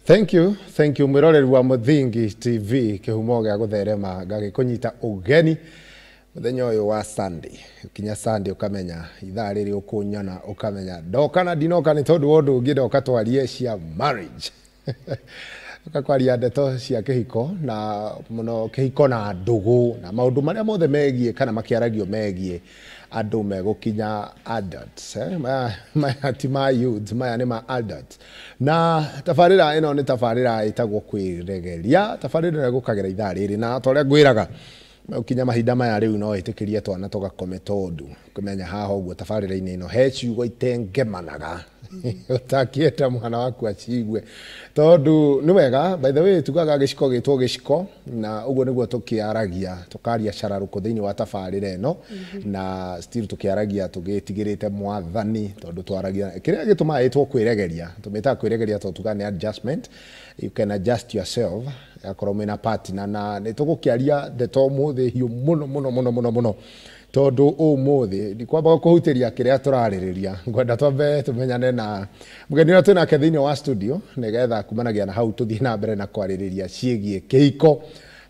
Thank you, thank you mwiroreri wa Muthingi TV kihumo gĩa gũtherema ngagĩkũnyita ũgeni mũthenya ũyũ wa Sunday. Kinya Sunday ũkamenya ithaa rĩrĩ ũkũnyona ũkamenya ndoka na ndinoka nĩ tondũ wa ũndũ ũngĩ, ndoka twarie cia marriage. Ũkakwaria ndeto cia kĩhiko na mũno kĩhiko na ndũgũ na maũndũ marĩa mothe megiĩ kana makĩaragio megiĩ andũ megũkinya adults, eh? Maya ti ma youths, maya nĩ ma adults. Na tabarĩra ĩno nĩ tabarĩra ĩtagwo kwĩregeria, tabarĩra ĩno ĩgũkagĩra ithaa rĩrĩ, na ta ũrĩa ngwĩraga ũkinya mahinda maya rĩu no ĩtĩkĩrie twana tũgakome, tondũ kũmenya haha ũguo tabarĩra-inĩ ĩno he ciugo itengemanaga ũtakĩenda mwana waku acigue, tondũ nĩ wega. By the way, tugaga gĩciko gĩtwo gĩciko, na ũguo nĩguo tũkĩaragia, tũkaria cararũkũ thĩinĩ wa tabarĩra ĩno, na still tũkĩaragia tũgĩtigĩrĩte mwathani, tondũ twaragia kĩrĩa gĩtũmaga ĩtwo kwĩregeria. Tũmĩtaga kwĩregeria tondũ tugaga nĩ adjustment. You can adjust yourself akorwo mwĩna partner. Na nĩ tũgũkĩaria ndeto ũmũthĩ hiũ mũno mũno mũno mũno mũno, tondũ ũmũthĩ ndikwamba kũhutĩria kĩrĩa tũrarĩrĩria, ngwenda twambe tũmenyane na mũgeni ũrĩa twĩnake thĩinĩ wa studio, nĩgetha kumanagia na hau tũthiĩ na mbere na kwarĩrĩria ciĩgiĩ kĩhiko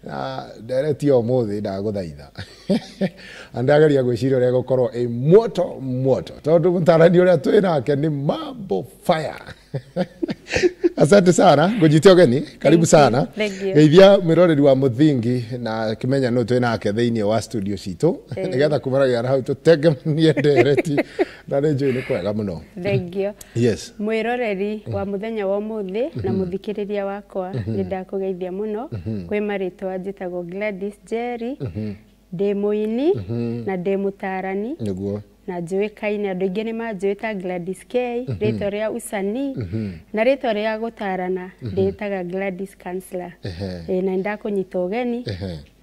na ndereti ya ũmũthĩ. Ndagũthaitha na ndageria gwĩciria ũrĩa ĩgũkorwo ĩ moto moto, tondũ mũtarani ũrĩa twĩ nake nĩ mambo fire. Asante sana, ngũnyite ũgeni, karibu sana. Thank you. Geithia mwĩroreri wa Mũthingi na kĩmenya nũ twĩ nake thĩinĩ wa studio citũ, nĩgetha kumanagia na hau tũtengemanie ndereti, na nĩ njũĩ nĩ kwega mũno. Thank you. Yes. Mwĩroreri wa mũthenya wa ũmũthĩ na mũthikĩrĩria wakwa, nĩ ndakũgeithia mũno. Kwĩ marĩtwa njĩtagwo Gladys Jerry, ndĩ mũini na ndĩ mũtarani. Na njũĩkaine, andũ aingĩ nĩ manjũĩ ta Gladys K, rĩtwa rĩa usanii, na rĩtwa rĩa gũtarana ndĩĩtaga Gladys Counselor. Ĩĩ, na nĩ ndakũnyita ũgeni,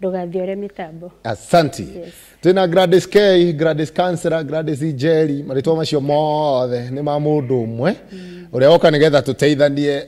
ndũgathiore mĩtambo. Asante. Yes. Twĩna Gladys K, Gladys Counselor, Gladys Njeri, marĩtwa macio mothe nĩ ma mũndũ ũmwe ũrĩa woka nĩgetha tũteithanie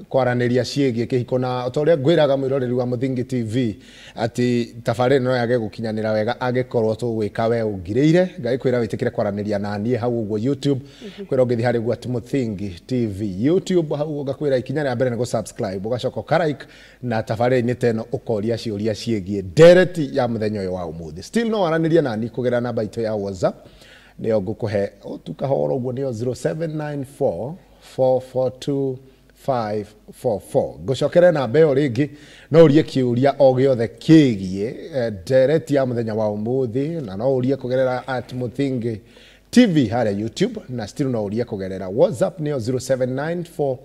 kwaranĩria ciĩgiĩ kĩhiko. Na ta ũrĩa ngwĩraga mwĩroreri wa Mũthingi TV atĩ tabarĩra ĩno yage gũkinyanĩra wega angĩkorwo tũgwĩka we ũngirĩire, ngagĩkwĩra wĩtĩkĩre kwaranĩria na niĩ hau ũguo YouTube, kwĩra ũngĩthiĩ harĩ ũguo at Mũthingi TV YouTube, hau ngakwĩra ikinya rĩa mbere nĩ gũ-subscribe, ũgacoka ũka-like, na tabarĩra-inĩ ta ĩno ũkoria ciũria ciĩgiĩ ndereti ya mũthenya ũyũ wa ũmũthĩ. Still no waranĩrie nani kũgerera namba itũ ya WhatsApp, nĩyo ngũkũhe ũtu kahoro ũguo, nĩyo 0794 442 544. Ngũcokere namba ĩyo rĩngĩ, no ũrie kĩũria o gĩothe kĩgiĩ ndereti ya mũthenya wa ũmũthĩ, na no ũrie kũgerera at Mũthingi TV harĩa YouTube, na still no ũrie kũgerera WhatsApp, nĩyo 0794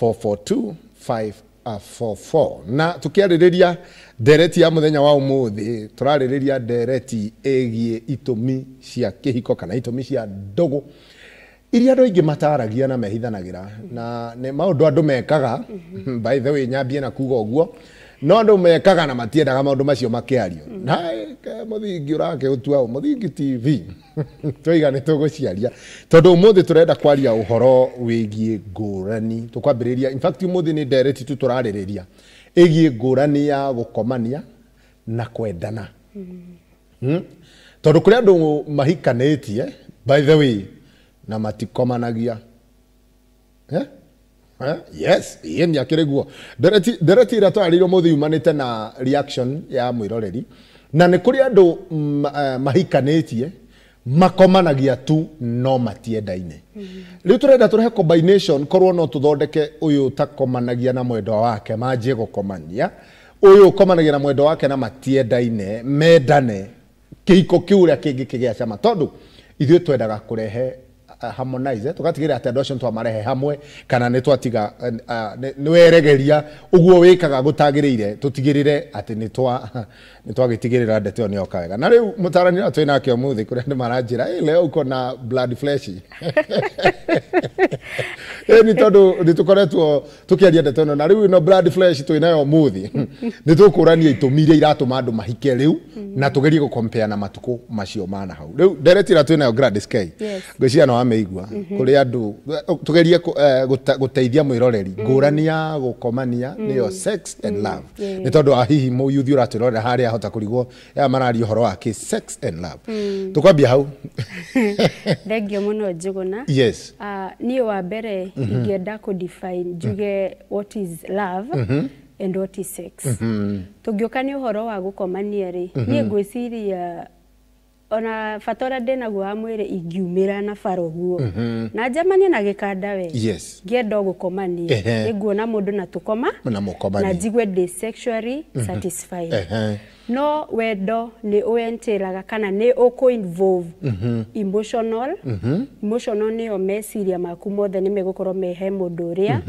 442 544. Na tukiarĩrĩria ndereti ya mũthenya wa ũmũthĩ, tũrarĩrĩria ndereti ĩgiĩ itũmi cia kĩhiko kana itũmi cia ndũgũ iria andũ aingĩ mataragia na mehithanagĩra, na nĩ maũndũ andũ mekaga. By the way, nyambie na kuga ũguo, no andũ mekaga na matiendaga maũndũ macio makĩario, na Mũthingi ũrakĩũtua Mũthingi TV twaiga nĩ tũgũciaria, tondũ ũmũthĩ tũrenda kwaria ũhoro wĩgiĩ ngũrani. Tũkwambĩrĩria, in fact ũmũthĩ nĩ ndereti tu tũrarĩrĩria ĩgiĩ ngũrani ya gũkomania na kwendana. Tondũ kũrĩ andũ mahikanĩtie, by the way, na matikomanagia, eh? Eh? Yes, ĩĩ nĩ akĩrĩ guo. Ndereti ĩrĩa twarĩrĩirio mũthĩ yumanĩte na reaction ya mwĩroreri, na nĩ kũrĩ andũ mahikanĩtie makomanagia tu no matiendaine. Rĩu tũrenda tũrehe combination, korwo no tũthondeke ũyũ ũtakomanagia na mwendwa wake manjie gũkomania, ũyũ ũkomanagia na mwendwa wake na matiendaine mendane, kĩhiko kĩu ũrĩa kĩngĩ kĩgĩa cama, tondũ ithuĩ twendaga kũrehe harmonize, tugatigĩrĩra atĩ andũ acio twamarehe hamwe, kana nĩ twatiga nĩ weregeria ũguo wĩkaga gũtagĩrĩire, tũtigĩrĩre atĩ nĩ twagĩtigĩrĩra ndeto ĩyo nĩ yoka wega. Na rĩu mũtarani ũrĩa twĩ nake ũmũthĩ, kũrĩa andũ maranjĩra, "Ĩ, leo uko na blood fresh." Ĩ nĩ tondũ nĩ tũkoretwo tũkĩaria ndeto ĩno, na rĩu ĩno blood fresh twĩ nayo ũmũthĩ nĩ tũkũrania itũmi iria iratũma andũ mahike rĩu, na tũgerie gũkompea na matukũ macio mana hau. Rĩu ndereti ĩrĩa twĩ nayo, Gladys K, Yes. Ngwĩciria no Wamĩigua kũrĩ andũ tũgerie gũteithia mwĩroreri ngũrani ya gũkomania nĩyo sex and love, nĩ tondũ wa hihi mũyuthi ũratwĩrorera harĩa ahota kũrigwo ya mararia ũhoro wa kĩ sex and love. Tũkwambia hau. Thengio mũno Njũgũna. Yes. Niĩ wa mbere ingĩenda kũ define njuge what is love and what is sex. Tũngĩũka nĩ ũhoro wa gũkomania rĩ, niĩ ngwĩciria ona bata ũrĩa ndĩnaguo wa mwĩrĩ ingiumĩra na bara ũguo na njemanie na gĩkanda we, ngĩenda o gũkomania, nĩnguona mũndũ na tũkoma na mũkomanie na njigue ndĩ sexually satisfied. No wendo nĩ ũentĩraga kana nĩ ũkũ involve emotional. Emotional nĩyo meciria maku mothe nĩ megũkorwo me he mũndũ ũrĩa.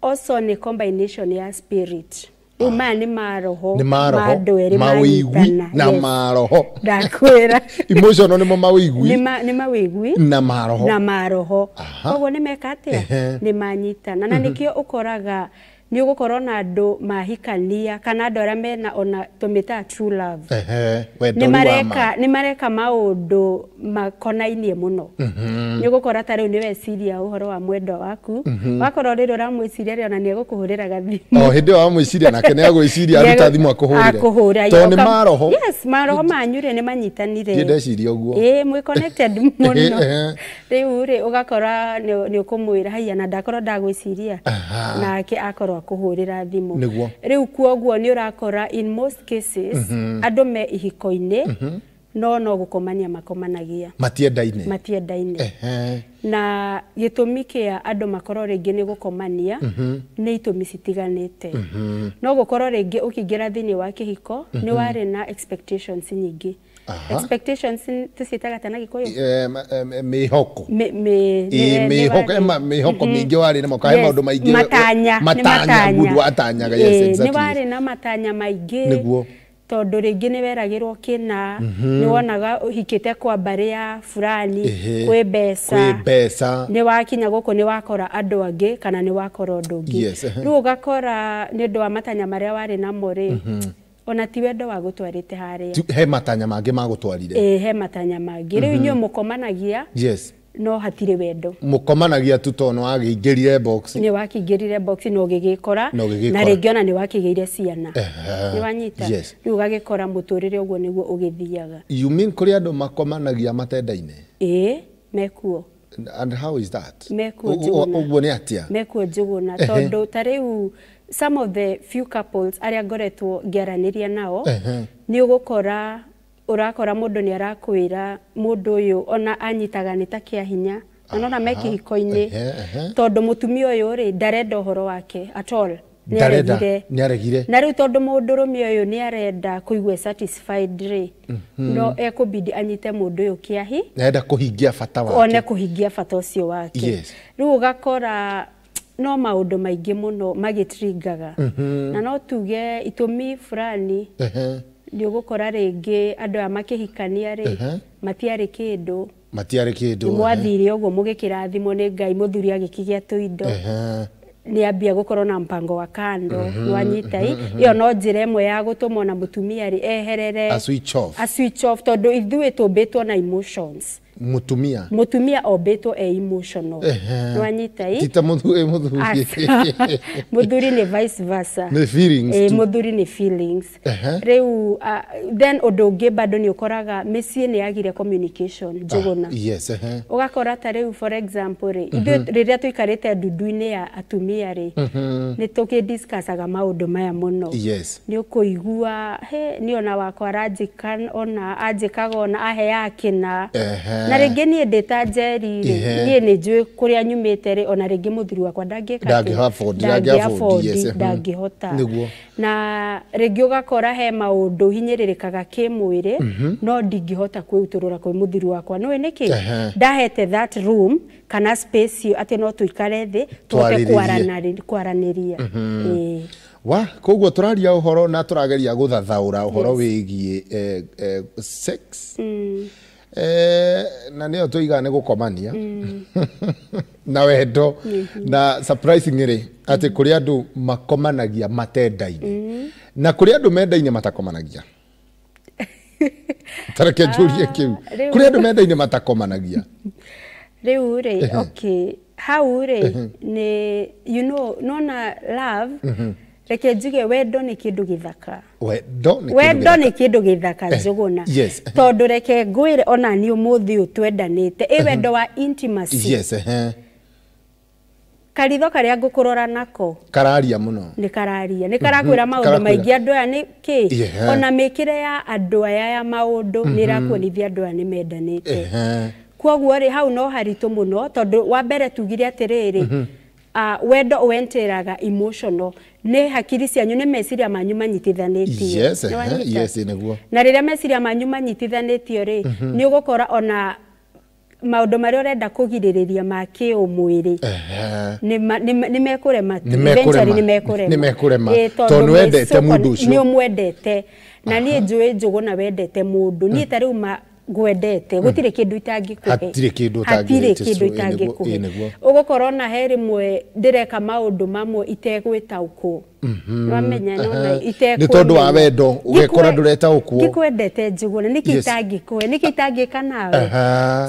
Also nĩ combination ya spirit. Rĩu maya nĩ maroho, nĩ maroho, ma andũ erĩ mawĩigwi manyitana. Na Yes. maroho. Ndakwĩra. Emotional nĩmo mawĩigwi. Nĩ mawĩigwi na maroho. Na maroho. Koguo nĩ meka atĩa? Nĩ manyitana. Na nĩkĩo ũkoraga nĩ ũgũkorwo na andũ mahikania kana andũ arĩa mena ona tũmĩtaga true love. Wendo Nĩ rĩu wa ma. mareka, nĩ mareka maũndũ makonainie mũno. Nĩ ũgũkora ta rĩu nĩ weciria ũhoro wa mwendwa waku, wakorwo rĩrĩ ũramwĩciria rĩ, ona nĩ egũkũhũrĩra gathimũ. O hĩndĩ ĩyo wamwĩciria nake nĩ agwĩciria, aruta thimũ akũhũrĩre. Akũhũra. Tondũ nĩ maroho. Yes, maroho manyu rĩ nĩ manyitanire. Ndiĩ ndeciria ũguo. Ĩĩ, mwĩ connected mũno. Rĩu rĩ ũgakora nĩ ũkũmwĩra haiya na ndakorwo ndagwĩciria, nake akorwo akũhũrĩra thimũ. Nĩguo. Rĩu kuoguo nĩ ũrakora in most cases andũ me ihiko-inĩ no no gũkomania makomanagia. Matiendaine. Matiendaine. Na gĩtũmi kĩa andũ makorwo rĩngĩ nĩ gũkomania nĩ itũmi citiganĩte. No gũkorwo rĩngĩ ũkĩingĩra thĩinĩ wa kĩhiko nĩ warĩ na expectations nyingĩ. Expectations tũciĩtaga ta na Gĩkũyũ? Mĩhoko. Mĩhoko mĩingĩ warĩ namo, kahe maũndũ maingĩ. Matanya, nĩ Matanya, matanya. mũndũ atanyaga, yes, exactly. Nĩ warĩ na matanya maingĩ. Nĩguo. Tondũ rĩngĩ nĩ weragĩrwo kĩna, nĩ wonaga ũhikĩte kwa mbarĩ ya fulani, kwĩ mbeca. Kwĩ mbeca. Nĩ wakinya gũkũ nĩ wakora andũ angĩ kana nĩ wakora ũndũ ũngĩ. Yes, ehe. Rĩu ũgakora nĩ ũndũ wa matanya marĩa warĩ namo rĩ, ona ti wendo wa gũtwarĩte harĩa. He matanya mangĩ magũtwarire. Ĩĩ, he matanya mangĩ. Rĩu inyuĩ mũkomanagia, Yes. no hatirĩ wendo. Mũkomanagia tu tondũ nĩ wakĩingĩrire box. Nĩ wakĩingĩrire box na ũgĩgĩkora, Na ũgĩgĩkora. na rĩngĩ ona nĩ wakĩgĩire ciana. Nĩ wanyita? Yes. Rĩu ũgagĩkora mũtũrĩre ũguo nĩguo ũgĩthiaga. You mean kũrĩ andũ makomanagia matendaine? Ĩĩ, mekuo. And how is that? Mekuo Njũgũna. Ũguo nĩ atĩa? Mekuo Njũgũna, tondũ ta rĩu some of the few couples arĩa ngoretwo ngĩaranĩria nao, nĩ ũgũkora ũrakora mũndũ nĩ arakwĩra mũndũ ũyũ ona anyitaga nĩ ta kĩa hinya, na nona me kĩhiko-inĩ, tondũ mũtumia ũyũ rĩ ndarenda ũhoro wake at all. Nĩ Ndarenda, aregire. nĩ aregire. Na rĩu tondũ mũndũrũme ũyũ nĩ arenda kũigua satisfied rĩ, no ekũbidi anyite mũndũ ũyũ kĩahi, Nĩ arenda kũhingia bata wake. One kũhingia bata ũcio wake. Yes. Rĩu ũgakora no maũndũ maingĩ mũno magĩtringaga. Na no tuge itũmi fulani, nĩ ũgũkora rĩngĩ andũ aya makĩhikania rĩ, matiarĩ kĩndũ. Matiarĩ kĩndũ, Nĩ mwathire ũguo mũgĩkĩrathimwo nĩ Ngai, mũthuri agĩkĩgĩa tũindo. Nĩ ambia gũkorwo na mpango wa kando, nĩ wanyita ĩ? Ĩyo no njĩra ĩmwe ya gũtũma ona mũtumia rĩ eherere. A switch off. A switch off, tondũ ithuĩ tũmbĩtwo na emotions. Mũtumia. Mũtumia ombĩtwo e emotional. Nĩ wanyita ĩ? Ti ta mũthuri. Aca. Mũthuri nĩ vice versa. Nĩ feelings tu. Mũthuri nĩ feelings. Rĩu, then ũndũ ũngĩ bado nĩ ũkoraga mĩciĩ nĩ yagire communication, Njũgũna. Yes, ehe. Ũgakora ta rĩu for example rĩ, ithuĩ rĩrĩa tũikarĩte ndundu-inĩ ya atumia rĩ, nĩ tũkĩdiscussaga maũndũ maya mũno. Yes. Nĩ ũkũigua, he, niĩ ona wakwa aranjĩka, ona anjĩkaga ona aheaga kĩna. Na rĩngĩ niĩ ndĩ ta Njeri rĩ, niĩ nĩ njũĩ kũrĩa nyumĩte rĩ, ona rĩngĩ mũthuri wakwa ndangĩka atĩa? Ndangĩ afford, ndangĩ afford, yes, ehe. Ndangĩhota. Nĩguo. Na rĩngĩ ũgakora he maũndũ hinyĩrĩrĩkaga kĩmwĩrĩ, no ndingĩhota kwĩutũrũra kwĩ mũthuri wakwa. Nĩũĩ nĩkĩ? Ndahete that room kana space ĩyo atĩ no tũikare thĩ, tũhote Twarĩrĩrie. kwaranĩria. Ĩĩ. Wa, koguo tũraria ũhoro na tũrageria gũthathaũra ũhoro wĩgiĩ, sex. Na nĩyo tũigaga nĩ gũkomania. Na wendo. Na surprisingly atĩ kũrĩ andũ makomanagia matendaine. Na kũrĩ andũ mendaine matakomanagia. Tareke njũrie kĩu. Rĩu Kũrĩ andũ mendaine matakomanagia. Rĩu rĩ, okay, hau rĩ nĩ you know, nona love, reke njuge wendo nĩ kĩndũ gĩthaka. Wendo nĩ kĩndũ gĩthaka Njũgũna. Yes. Tondũ reke ngwĩre ona niĩ ũmũthĩ ũyũ twendanĩte, ĩ wendo wa intimacy. Yes. Karitho karĩa ngũkũrora nako kararia mũno. Nĩ kararia, nĩ karakwĩra maũndũ maingĩ andũ aya nĩ kĩ. Ona mĩkĩre ya andũ aya ya maũndũ nĩ ĩrakuonithia andũ aya nĩ mendanĩte. Kwoguo rĩ, hau no haritũ mũno tondũ wa mbere tugire atĩrĩrĩ, wendo ũentĩraga emotional, nĩ hakiri cianyu, nĩ meciria manyu manyitithanĩtio. Yes, yes, nĩguo. Na rĩrĩa meciria manyu manyitithanĩtio rĩ, nĩ ũgũkora ona maũndũ marĩa ũrenda kũgirĩrĩria ma kĩũmwĩrĩ nĩ mekũrema tu. Eventually nĩ mekũrema. Nĩ mekũrema. Tondũ wendete mũndũ ũcio. Nĩ ũmwendete. Na niĩ njũĩ Njũgũna wendete mũndũ. Niĩ ta rĩu ngwendete, gũtirĩ kĩndũ itangĩkũhe. Hatirĩ kĩndũ itangĩkũhe. Ũgũkorwo na he rĩmwe ndĩreka maũndũ mamwe itegwĩtaũkwo. Nĩwamenya, nĩwona itekũmenya. Nĩ tondũ wa wendo, ũgekora ndũretaũkwo. Ndikwendete Njũgũna, nĩkĩ itangĩkũhe, nĩkĩ itangĩka nawe.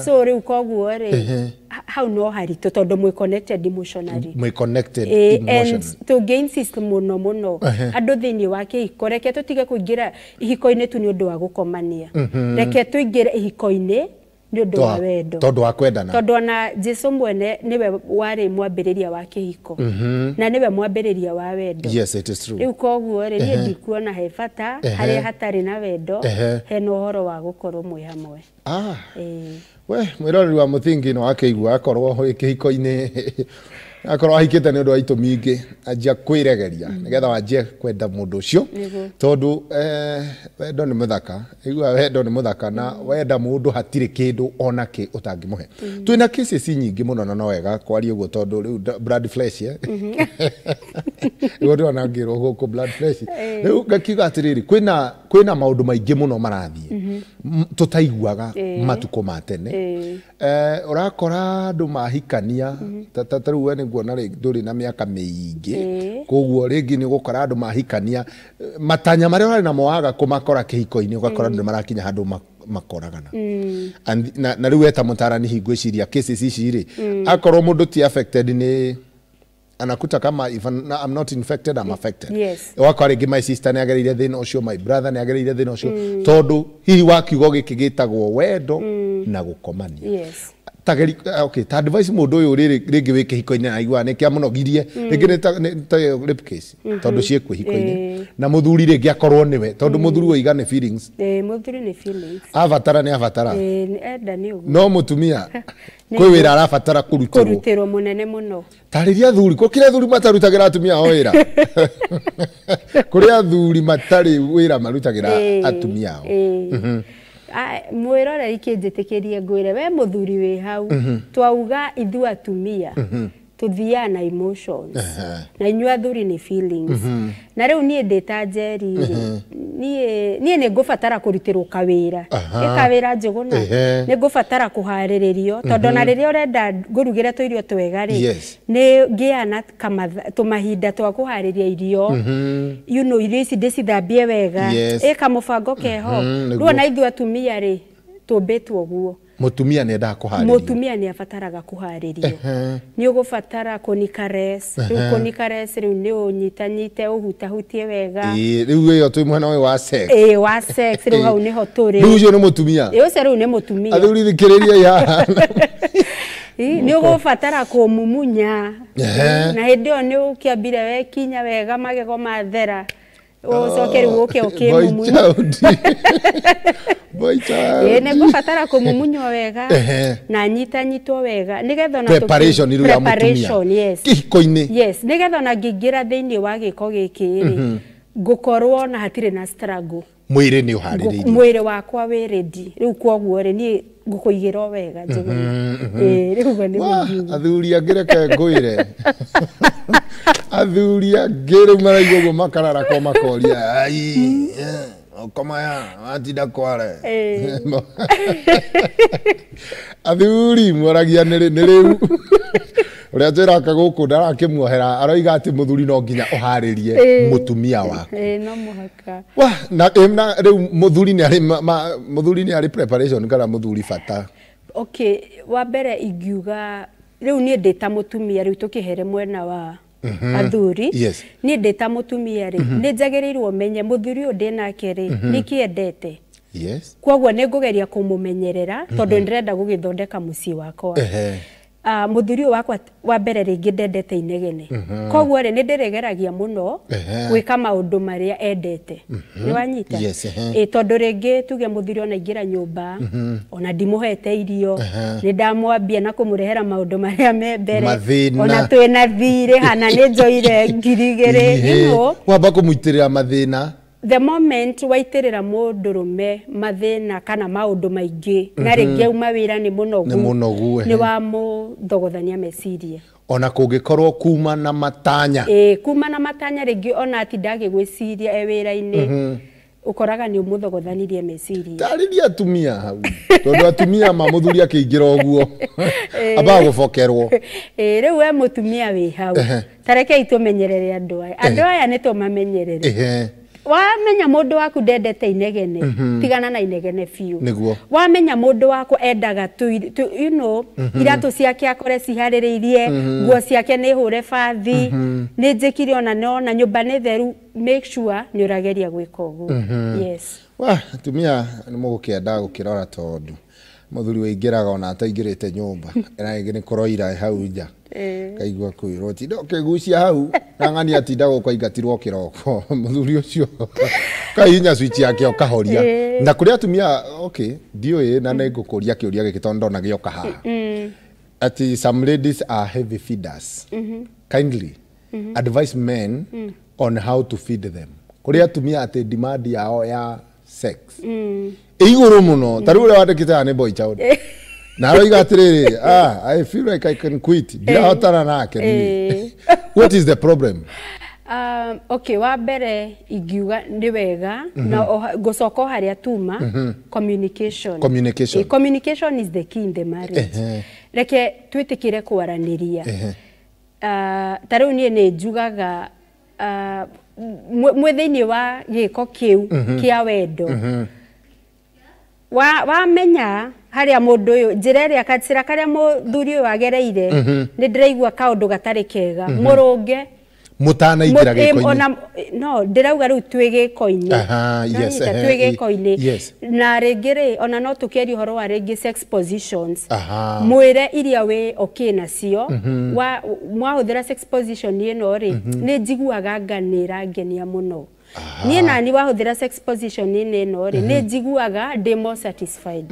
So rĩu koguo rĩ, hau no haritũ tondũ mwĩ connected emotionally. Mwĩ connected emotionally. And tũngĩ insist mũno mũno andũ thĩinĩ wa kĩhiko, reke tũtige kũingĩra ihiko-inĩ tu nĩ ũndũ wa gũkomania. Reke tũingĩre ihiko-inĩ nĩ ũndũ wa wendo. Tondũ wa kwendana. Tondũ ona Jesu mwene nĩwe warĩ mwambĩrĩria wa kĩhiko. Na nĩwe mwambĩrĩria wa wendo. Yes, it is true. Rĩu koguo rĩ, niĩ ndikuona he bata harĩa hatarĩ na wendo, hena ũhoro wa gũkorwo mwĩ hamwe. We mwĩroreri wa Mũthingi no akĩigua akorwo wĩ kĩhiko-inĩ, akorwo ahikĩte nĩ ũndũ wa itũmi ingĩ, anjia kwĩregeria nĩgetha wanjie kwenda mũndũ ũcio, tondũ wendo nĩ mũthaka. Igua wendo nĩ mũthaka, na wenda mũndũ hatirĩ kĩndũ ona kĩ ũtangĩmũhe. Twĩna cases nyingĩ mũno na no wega kwaria ũguo tondũ rĩu blood flesh, rĩu ndĩrona ngĩrwo gũkũ blood flesh. Rĩu ngakiuga atĩrĩrĩ, kwĩna maũndũ maingĩ mũno marathiĩ tũtaiguaga matukũ ma tene. Ũrakora andũ mahikania, ta rĩu we nĩnguona ndũrĩ na mĩaka mĩingĩ, koguo rĩngĩ nĩ ũgũkora andũ mahikania matanya marĩa ũrarĩ namo waga kũmakora kĩhiko-inĩ, ũgakora andũ nĩmarakinya handũ makoragana. Na rĩu weta mũtarani hi ngwĩciria cases ici rĩ, akorwo mũndũ ti affected nĩ anakuta kama if I'm not infected, I'm affected. Yes. Wakwa rĩngĩ my sister nĩ agereire thĩna ũcio, my brother nĩ agereire thĩna ũcio, tondũ hihi wa kiugo gĩkĩ gĩtagwo wendo na gũkomania. Yes. Tageri, okay, ta advice mũndũ ũyũ rĩngĩ wĩ kĩhiko-inĩ na aigua nĩ kĩamũnogirie, rĩngĩ nĩ ta rape case, tondũ ciĩkuo ihiko-inĩ. Na mũthuri rĩngĩ akorwo nĩwe, tondũ mũthuri oiga nĩ feelings. Mũthuri nĩ feelings. Abatara nĩ abatara. Enda nĩ ũguo. No mũtumia kwĩ wĩra arabatara kũrutĩrwo. Kũrutĩrwo mũnene mũno. Tarĩria athuri, gũkĩrĩ athuri matarutagĩra atumia ao wĩra. Kũrĩ athuri matarĩ wĩra marutagĩra atumia ao. Mwĩroreri kĩnjĩtĩkĩrie ngwĩre, we mũthuri wĩ hau, twauga ithuĩ atumia tũthiaga na emotions, na inyuĩ athuri nĩ feelings. Na rĩu niĩ ndĩ ta Njeri rĩ, niĩ nĩ ngũbatara kũrutĩrwo kawĩra. Ĩ kawĩra Njũgũna, nĩ ngũbatara kũharĩrĩrio, tondũ ona rĩrĩa ũrenda ngũrugĩre tũirio twega rĩ, nĩ ngĩaga na tũmahinda twa kũharĩria irio. You know, irio ici ndĩcithambie wega. Ĩ kamũbango keho. Rĩu ona ithuĩ atumia rĩ, tũmbĩtwo ũguo. Mũtumia nĩ endaga kũharĩrio. Mũtumia nĩ abataraga kũharĩrio. Nĩ ũgũbatara kũnikares. Rĩu kũnikares rĩu nĩ ũnyitanyite, ũhutahutie wega. Rĩu ĩyo twĩ mwena ũyũ wa sex. Wa sex, rĩu hau nĩho tũrĩ. Rĩu ũcio nĩ mũtumia. Ũcio rĩu nĩ mũtumia. Athuri thikĩrĩriai haha. Nĩ ũgũbatara kũmumunya. Na hĩndĩ ĩyo nĩ ũkĩambire wekinya wega magego mathera. Ũcoke rĩu ũke ũkĩmumunya. Nĩ ngũbatara kũmumunywo wega na nyitanyitwo wega nĩgetha ona preparation rĩu ya mũtumia. Yes. Kĩhiko-inĩ. Yes, nĩgetha ona ngĩingĩra thĩinĩ wa gĩko gĩkĩ rĩ, ngũkorwo na hatirĩ na struggle. Mwĩrĩ nĩ ũharĩrĩirio. Mwĩrĩ wakwa wĩ ready. Rĩu koguo rĩ, niĩ ngũkũigĩra o wega Njũgũna. Rĩu ũguo nĩguo ngiuga. Athuri angĩ reke ngwĩre. Athuri angĩ rĩu maraigua ũguo makarara kwa makoria, ai, okomaya, watinda kware. Athuri moragia nĩ rĩu. Ũrĩa twĩraka gũkũ ndarakĩmuohera, aroiga atĩ mũthuri no nginya ũharĩrie mũtumia waku. No mũhaka. Wa, na rĩu mũthuri nĩ arĩ mũthuri nĩ arĩ preparation kana mũthuri bata. Okay, wa mbere ingiuga rĩu niĩ ndĩ ta mũtumia rĩu tũkĩhere mwena wa athuri. Yes. Niĩ ndĩ ta mũtumia rĩ, nĩ njagĩrĩirwo menye mũthuri ũyũ ndĩ nake rĩ, nĩkĩ endete. Yes. Koguo nĩ ngũgeria kũmũmenyerera tondũ ndĩrenda gũgĩthondeka mũciĩ wakwa. Ehe. Mũthuri ũyũ wakwa wa mbere rĩngĩ ndendete inegene. Koguo rĩ, nĩ ndĩrĩgeragia mũno gwĩka maũndũ marĩa endete. Nĩ wanyita? Yes, ehe. Ĩ tondũ rĩngĩ tuge mũthuri ona aingĩra nyũmba, ona ndimũhete irio, nĩ ndamwambia na kũmũrehera maũndũ marĩa me mbere. Mathĩna. Ona twĩna thirĩ hana nĩ njoire 2,000, you know. Wamba kũmũitĩrĩra mathĩna. The moment waitĩrĩra mũndũrũme mathĩna kana maũndũ maingĩ, na rĩngĩ auma wĩra nĩ mũnogu, Nĩ mũnogu, ehe. nĩ wamũthogothania meciria. Ona kũngĩkorwo kuma na matanya. Ĩ, kuma na matanya rĩngĩ ona atinda agĩgwĩciria e wĩra-inĩ, ũkoraga nĩ ũmũthogothanirie meciria. Tarĩria atumia hau, tondũ atumia ma mũthuri akĩingĩra ũguo ambaga gũbokerwo. Ĩ, rĩu we mũtumia wĩ hau, ta rekei tũmenyerere andũ aya. Andũ aya nĩ tũmamenyerere. Ehe. Wamenya mũndũ waku ndendete inegene, tigana na inegene biũ. Nĩguo. Wamenya mũndũ waku endaga tu, you know, iratũ ciake akore ciharĩrĩirie, nguo ciake nĩ hũre bathi, nĩ njĩkire ona nona nyũmba nĩ theru, make sure nĩ ũrageria gwĩka ũguo. Yes. Wa atumia nĩ mũgũkĩenda gũkĩrora tondũ mũthuri wĩingĩraga ona ataingĩrĩte nyũmba, na rĩngĩ nĩ kũroira hau nja, kaigua kwĩrwo tinda ũkĩgucia hau, na ng'ani atinda gũkũ aingatirwo kĩroko. Mũthuri ũcio kahihinya switch yake ũkahoria. Na kũrĩ atumia, okay, ndiũĩ na nĩ ngũkũria kĩũria gĩkĩ tondũ ndona gĩoka haha. Ati some ladies are heavy feeders. Kindly advise men on how to feed them. Kũrĩ atumia atĩ demand yao ya sex ĩ igũrũ mũno, ta rĩu ũrĩa wandĩkĩte haha nĩ boy child. Na aroiga atĩrĩrĩ, I feel like I can quit, ndirahotana nake niĩ. What is the problem? Okay, wa mbere ingiuga nĩ wega na ngũcoka o harĩa tuma, communication. Communication. Communication is the key in the marriage. Reke twĩtĩkĩre kwaranĩria. Ta rĩu niĩ nĩ njugaga, mwĩ thĩinĩ wa gĩko kĩu kĩa wendo, wamenya harĩa mũndũ ũyũ njĩra ĩrĩa gacĩra karĩa mũthuri ũyũ agereire, nĩ ndĩraigua kaũndũ gatarĩ kega, mũrũnge. Mũtanaingĩra gĩko-inĩ. Ona, no ndĩrauga rĩu twĩ gĩko-inĩ. Aha, yes, Nanyita, ehe, twĩ gĩko-inĩ. Yes. Na rĩngĩ rĩ, ona no tũkĩaria ũhoro wa rĩngĩ sex positions. Aha. Mwĩre iria wĩ okay nacio, mwahũthĩra sex position ĩno rĩ, nĩ njiguaga nga nĩ ĩrangenia mũno. Niĩ nani wahũthĩra sex position ĩno rĩ, nĩ njiguaga ndĩ more satisfied.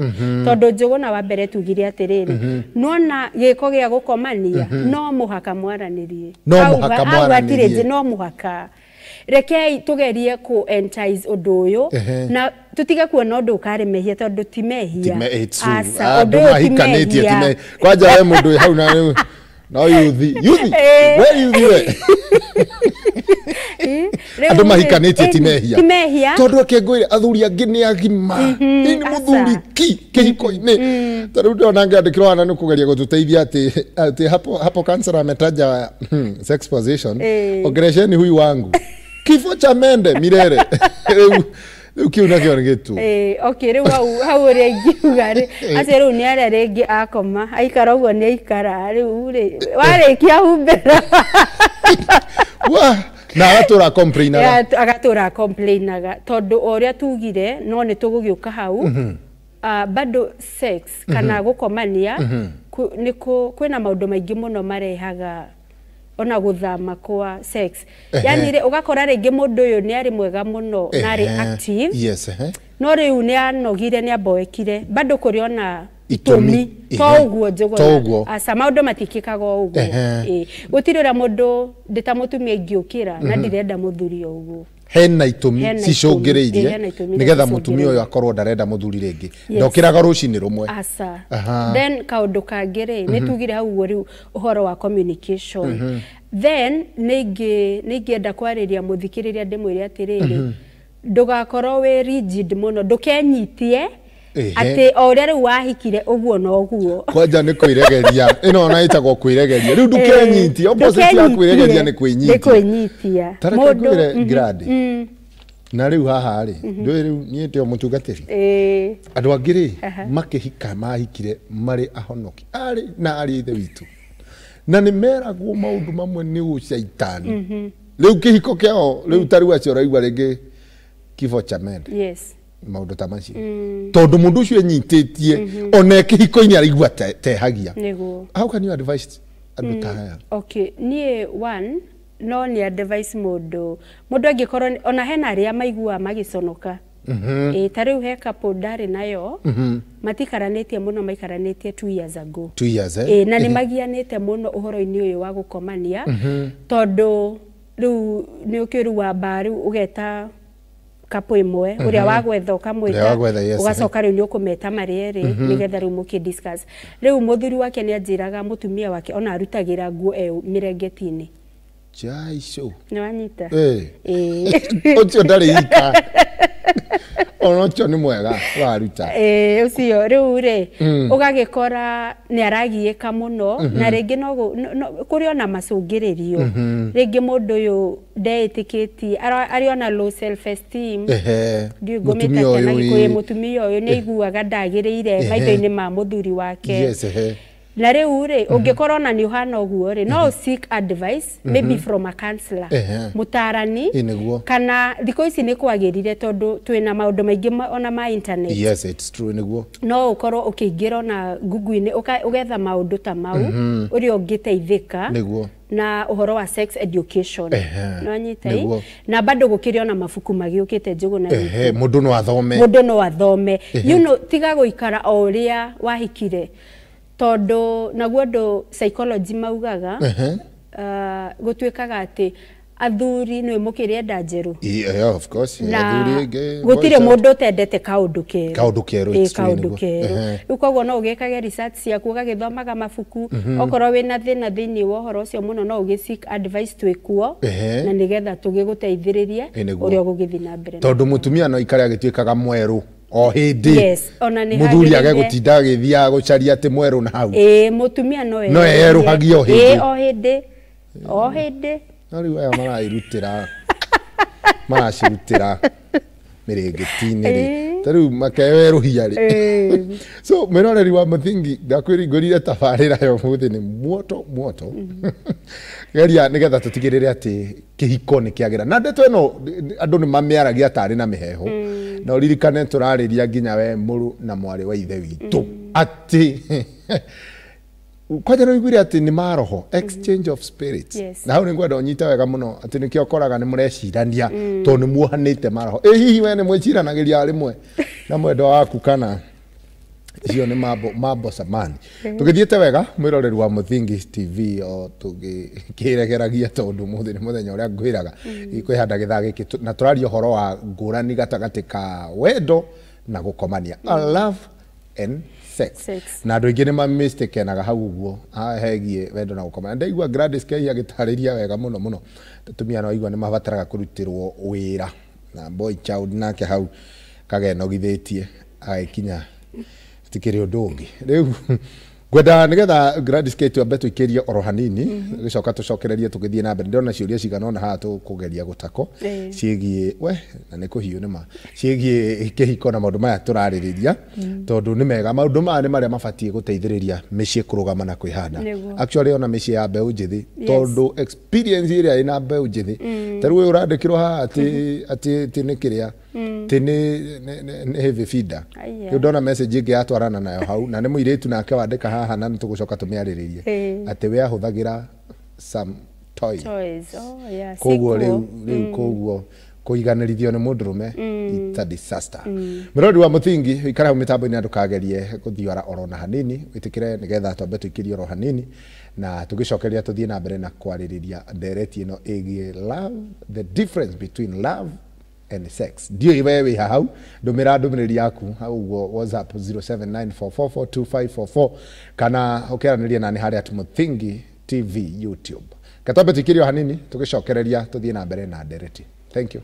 Tondũ Njũgũna wa mbere tugire atĩrĩrĩ, nona gĩko gĩa gũkomania, no mũhaka mwaranĩrie. No Hau mũhaka hau hatirĩ mwaranĩrie. no mũhaka. Rekei tũgerie kũ entice ũndũ ũyũ, na tũtige kuona ũndũ ũkarĩ mehia tondũ ti mehia. Ti me, it's true. Aca, Andũ ũndũ ũyũ ti mahikanĩtie ti mehia. kwanja we mũndũ wĩ hau na rĩu no yuthi. Yuthi. We yuthi we. Rĩu Andũ rĩ, mahikanĩtie ti mehia. Ti mehia. Tondũ reke ngwĩre athuri angĩ nĩ agima. Ĩ nĩ aca. mũthuri ki kĩhiko-inĩ. Ta rĩu ndĩrona ngĩandĩkĩrwo hana nĩ kũgeria gũtũteithia atĩ hapo counselor ametaja sex position. Ongeresheni huyu wangu. Kifo cha mende milele. Rĩu kĩu nakĩo nĩ gĩtu. Okay, rĩu hau ũrĩa ingiuga rĩ, acio rĩu nĩ arĩa rĩngĩ akoma, aikara ũguo nĩ aikara, rĩu rĩ, warĩkia humbĩra. Wa, na agatũra complainaga. Agatũra complainaga tondũ o ũrĩa tugire no nĩ tũgũgĩũka hau. Bado sex kana gũkomania, nĩ kwĩna maũndũ maingĩ mũno marehaga ona gũthama kwa sex. Yani rĩ, ũgakora rĩngĩ mũndũ ũyũ nĩ arĩ mwega mũno na arĩ active. Yes, ehe. No rĩu nĩ anogire, nĩ amboekire, bado kũrĩ ona Itũmi. itũmi. To ũguo Njũgũna. To ũguo. Aca, maũndũ matikĩkaga o ũguo. Gũtirĩ ũrĩa mũndũ ndĩ ta mũtumia ingĩũkĩra na ndirenda mũthuri o ũguo. Hena itũmi Hena itũmi. cicũngĩrĩirie Hena itũmi nĩgetha iria mũtumia ũyũ cicũngĩrĩirie. akorwo ndarenda mũthuri rĩngĩ. Ndokĩraga rũcinĩ rũmwe. Aca. Aha. Then kaũndũ kangĩ rĩ, nĩ tugire hau ũguo rĩu ũhoro wa communication. Then nĩ ingĩenda kwarĩria mũthikĩrĩria ndĩmwĩre atĩrĩrĩ, ndũgakorwo wĩ rigid mũno, ndũkenyitie atĩ o ũrĩa rĩu wahikire ũguo no ũguo. Kwanja nĩ kwĩregeria. Ĩno ona ĩtagwo kwĩregeria. Rĩu ndũkenyitie, opposite ya kwĩregeria nĩ kwĩnyitia. Nĩ kwĩnyitia. Ta reke Mũndũ ngwĩre Glady. Na rĩu haha rĩ, ndũĩ rĩu niĩ ndĩ o mũtungatĩri. Andũ angĩ rĩ, makĩhika mahikire marĩ ahonoki arĩ na arĩ ithe witũ, na nĩ meragwo maũndũ mamwe nĩ ũcaitani. Rĩu kĩhiko kĩao rĩu ta rĩu acio ũraigua rĩngĩ kifo cha mende. Yes. Maũndũ ta macio, tondũ mũndũ ũcio enyitĩtie ona e kĩhiko-inĩ araigua tehagia. Nĩguo. How can you advise andũ ta aya? Okay, niĩ one no nĩ advice mũndũ angĩkorwo ona hena arĩa maiguaga magĩconoka. Ta rĩu he couple ndarĩ nayo, matikaranĩtie mũno, maikaranĩtie 2 years ago. 2 years, eh? Na nĩ magianĩte mũno ũhoro-inĩ ũyũ wa gũkomania, tondũ rĩu nĩ ũkĩũĩ rĩu wamba rĩu ũgeta couple ĩmwe, ũrĩa wa gwetha ũkamwĩta, ũgacoka rĩu nĩ ũkũmeta marĩ erĩ nĩgetha rĩu mũkĩ discuss. Rĩu mũthuri wake nĩ anjĩraga mũtumia wake ona arutagĩra nguo e mĩrengeti-inĩ. Jaico. Nĩ wanyita? Ũcio ndarĩ ika. Ona ũcio nĩ mwega ũraruta. Ũcio rĩu rĩ, ũgagĩkora nĩ aragiĩka mũno, na rĩngĩ no kũrĩ ona macũngĩrĩrio. Rĩngĩ mũndũ ũyũ ndeĩtĩkĩtie, arĩ ona low self esteem. Ndiũĩ ngũmĩta atĩa na Gĩkũyũ, mũtumia ũyũ nĩ aiguaga ndagĩrĩire maitho-inĩ ma mũthuri wake. Yes. Na rĩu rĩ, ũngĩkorwo na nĩ ũhana ũguo rĩ, no seek advice maybe from a counselor, mũtaarani, kana thikũ ici nĩ kwagĩrire tondũ twĩna maũndũ maingĩ ona ma internet. Yes, it's true, nĩguo. No ũkorwo ũkĩingĩra ona Google-inĩ ũgetha maũndũ ta mau ũrĩa ũngĩteithĩka na ũhoro wa sex education. Nĩwanyita ĩ? Na bado gũkĩrĩ ona mabuku magĩũkĩte Njũgũna witũ. Mũndũ no athome. Mũndũ no athome. You know, tiga gũikara o ũrĩa wahikire. Tondũ naguo andũ psychology maugaga, gũtuĩkaga atĩ athuri nĩ mũkĩrĩenda njerũ. Yeah, of course. Na gũtirĩ mũndũ ũtendete kaũndũ kerũ. Kaũndũ kerũ. Kaũndũ kerũ. Rĩu koguo no ũgĩkage research ciaku, ũgagĩthomaga mabuku, okorwo wĩna thĩna thĩinĩ wa ũhoro ũcio mũno no ũgĩ seek advice twĩkuo, na nĩgetha tũgĩgũteithĩrĩrie ũrĩa ũgũgĩthiĩ na mbere. Tondũ mũtumia no aikare agĩtuĩkaga mwerũ o hĩndĩ. Yes, ona nĩ mũthuri age gũtinda agĩthiaga gũcaria atĩ mwerũ na hau. Mũtumia no erũhagie o hĩndĩ. O hĩndĩ. O hĩndĩ. No rĩu aya marairutĩra, maracirutĩra mĩrĩngĩti-inĩ rĩ, ta rĩu makewerũhia rĩ. So mwĩroreri wa Mũthingi, ndakwĩringũrire tabarĩra ya ũmũthĩ nĩ muoto muoto. Geria nĩgetha tũtigĩrĩre atĩ kĩhiko nĩ kĩagĩra. Na ndeto ĩno andũ nĩ mamĩaragia tarĩ na mĩheho. Na ũririkane tũrarĩria nginya we mũrũ na mwarĩ wa ithe witũ atĩ kwanja nĩ ũiguire atĩ nĩ maroho, exchange of spirits. Na hau nĩ ngwenda ũnyite wega mũno atĩ nĩkĩo ũkoraga nĩ mũrecirania tondũ nĩ muohanĩte maroho. Ĩ hihi we nĩ mwĩciranagĩria rĩmwe na mwendwa waku kana icio nĩ mambo samani. Tũgĩthiĩte wega mwĩroreri wa Mũthingi TV o tũgĩkĩregeragia tondũ ũmũthĩ nĩ mũthenya ũrĩa ngwĩraga kwĩhanda gĩthaa gĩkĩ, na tũraria ũhoro wa ngũrani gatagatĩ ka wendo na gũkomania, love and sex. Na andũ aingĩ nĩ mamistakenaga hau ũguo hegiĩ wendo na gũkomania. Ndaigua Gladys Kei agĩtarĩria wega mũno mũno, atumia no aigua nĩ mabataraga kũrutĩrwo wĩra, na boy child nake hau kagenogithĩtie agĩkinya tikiri ũndũ ũngĩ. Rĩu ngwenda nĩgetha Gladys Kei twambe tũikĩrie oro hanini, gĩcoka tũcokererie tũgĩthiĩ na mbere. Ndĩrona ciũria cigana ũna haha tũkũgeria gũtako ciĩgiĩ we na nĩ kũhiũ nĩ ma ciĩgiĩ kĩhiko na maũndũ maya tũrarĩrĩria, tondũ nĩ mega. Maũndũ maya nĩ marĩa mabatiĩ gũteithĩrĩria mĩciĩ kũrũgama na kwĩhanda. Actually ona mĩciĩ ya mbeũ njĩthĩ, tondũ experience ĩrĩa ĩna mbeũ njĩthĩ, ta rĩu ũyũ ũrandĩkĩrwo haha atĩ nĩ kĩrĩa atĩ nĩ heavy feeder. Rĩu ndona message ĩngĩ yatwarana nayo hau, na nĩ mũirĩtu nake wandĩka haha na nĩ tũgũcoka tũmĩarĩrĩrie atĩ we ahũthagĩra some toys. Koguo rĩu koguo kũiganĩrithio nĩ mũndũrũme, it's a disaster. Mũrori wa Mũthingi, ũikare hau mĩtambo-inĩ ndũkagerie gũthiora oro na hanini, wĩtĩkĩre nĩgetha twambe tũikĩrie oro hanini na tũgĩcokeria tũthiĩ na mbere na kwarĩrĩria ndereti ĩno ĩgiĩ love, the difference between love and sex. Ndiũĩ we wĩ hau, ndũmĩra ndũmĩrĩri yaku hau ũguo WhatsApp 0794442544 kana ũkĩaranĩria nani harĩa at Mũthingi TV YouTube. Katwambe tũikĩrie o hanini tũgĩcokereria tũthiĩ na mbere na ndereti. Thank you.